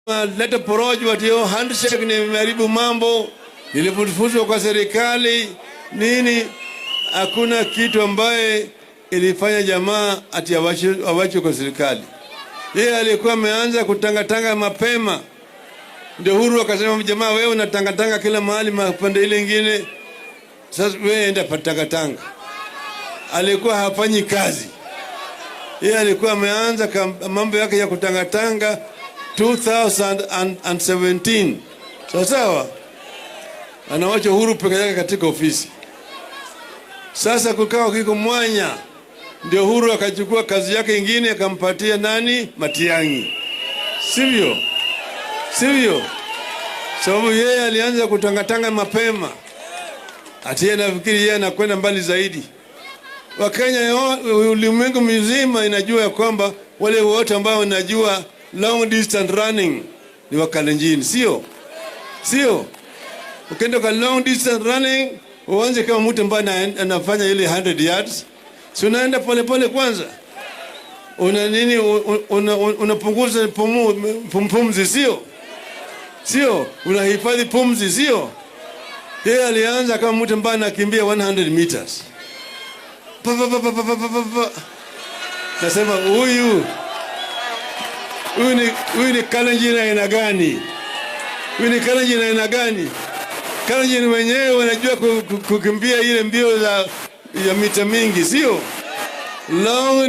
Leta porojo ati oh, handshake nimeharibu mambo, nilifukuzwa kwa serikali nini. Hakuna kitu ambaye ilifanya jamaa ati awachwe kwa serikali. Yeye alikuwa ameanza kutangatanga mapema, ndio Uhuru akasema, jamaa, wewe unatangatanga kila mahali mapande ile ingine, sasa wewe enda patangatanga. Alikuwa hafanyi kazi. Yeye alikuwa ameanza mambo yake ya kutangatanga 2017. Sawa sawa, anawacha Uhuru peke yake katika ofisi. Sasa kukawa kiko mwanya, ndio Uhuru akachukua kazi yake ingine akampatia nani? Matiang'i, sivyo? Sivyo? Sababu yeye alianza kutangatanga mapema, ati yeye nafikiri yeye anakwenda mbali zaidi. Wakenya, ulimwengu mzima inajua ya kwamba wale wote ambao wanajua long distance running ni Wakalenjin, sio? Sio? Ukienda kwa long distance running uanze kama mtu ambaye anafanya ile 100 yards, si unaenda polepole kwanza, una nini, unapunguza pumzi, sio? Sio? Unahifadhi pumzi, sio? Yeye alianza kama mtu ambaye anakimbia 100 meters. Pa, pa, pa, pa, pa, pa, pa, pa. Nasema huyu ni Kalenjin aina gani? Huyu ni Kalenjin aina gani? Kalenjin wenyewe wanajua kukimbia ile mbio za ya mita mingi, sio?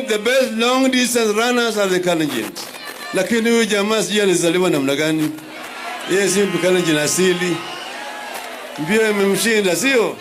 The best long distance runners are the Kalenjins. Lakini huyu jamaa sijui alizaliwa namna gani? Yeye si Kalenjin asili. Mbio imemshinda, sio?